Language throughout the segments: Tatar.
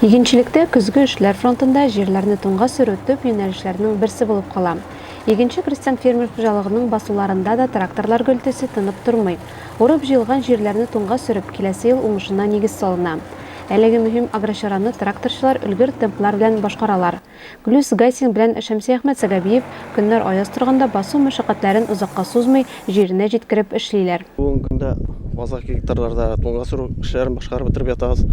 Игенчелектә көзге эшләр фронтында җирләрне туңга сөрү төп юнәлешләрнең берсе булып кала. Игенче крестьян-фермер хуҗалыгының басуларында да тракторлар гөлтесе тынып тормый. Урып-җыелган җирләрне туңга сөреп, киләсе ел уңышына нигез салына. Әлеге мөһим агрочараны тракторчылар өлгер темплар белән башкаралар. Глүс Гайсин белән Шәмсиәхмәт Сәгабиев көннәр аяз торганда басу мәшәкатьләрен озакка сузмый, җиренә җиткереп эшлиләр. Бүгенге көндә азрак гектарларда туңга сөрү эшләрен башкарып бетереп ятабыз.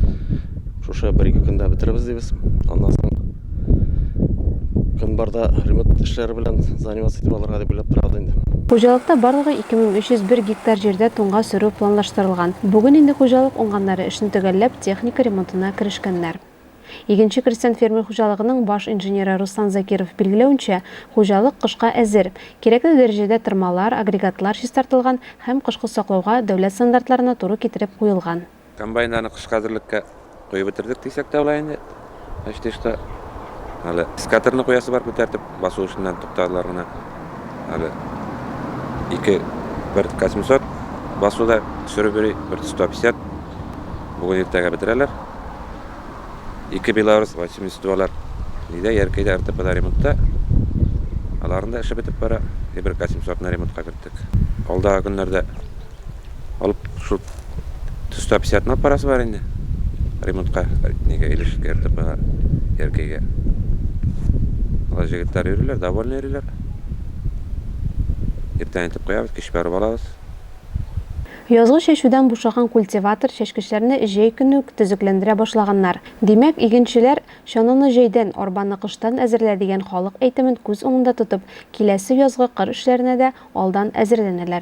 Шушы бер-ике көндә бетерербез дибез. Аннан соң көн барда ремонт эшләре белән заниматься итеп алырга дип уйлап торабыз инде. Хуҗалыкта барлыгы 2301 гектар җирдә туңга сөрү планлаштырылган. Бүген инде хуҗалык уңганнары эшне төгәлләп, техника ремонтына керешкәннәр. Игенче крестьян-фермер хуҗалыгының баш инженеры Руслан Закиров билгеләвенчә, хуҗалык кышка әзер. Кирәкле дәрәҗәдә тырмалар, агрегатлар чистартылган һәм кышкы саклауга дәүләт стандартларына туры китереп куелган. Комбайннарны кышка әзерлеккә куеп бетердек дисәк тә була инде. Почти что. Әле скатерны куясы бар күтәртеп, басу эшеннән туктадылар гына. Әле ике бер К-700 басуда сөреп йөри, бер 150. Бүген иртәгә бетерәләр. Ике Беларус 82 алар нидә, Яркәйдә РТПда ремонтта. Аларның да эше бетеп бара. И бер К-700-ны ремонтка керттек. Алдагы көннәрдә алып шул 150-ны алып барасы бар инде. Ремонтка, нигә, Илешкә, РТПга, Яркәйгә. Алар җегетләр йөриләр, довольны йөриләр. Иртән итеп куябыз, кич барып алабыз. Язгы чәчүдән бушаган культиватор чәчкечләрне җәй көне үк төзекләндерә башлаганнар. Димәк, игенчеләр, чананы җәйдән, арбаны кыштан әзерлә дигән халык әйтемен күз уңында тотып, киләсе язгы кыр эшләренә дә алдан әзерләнәләр.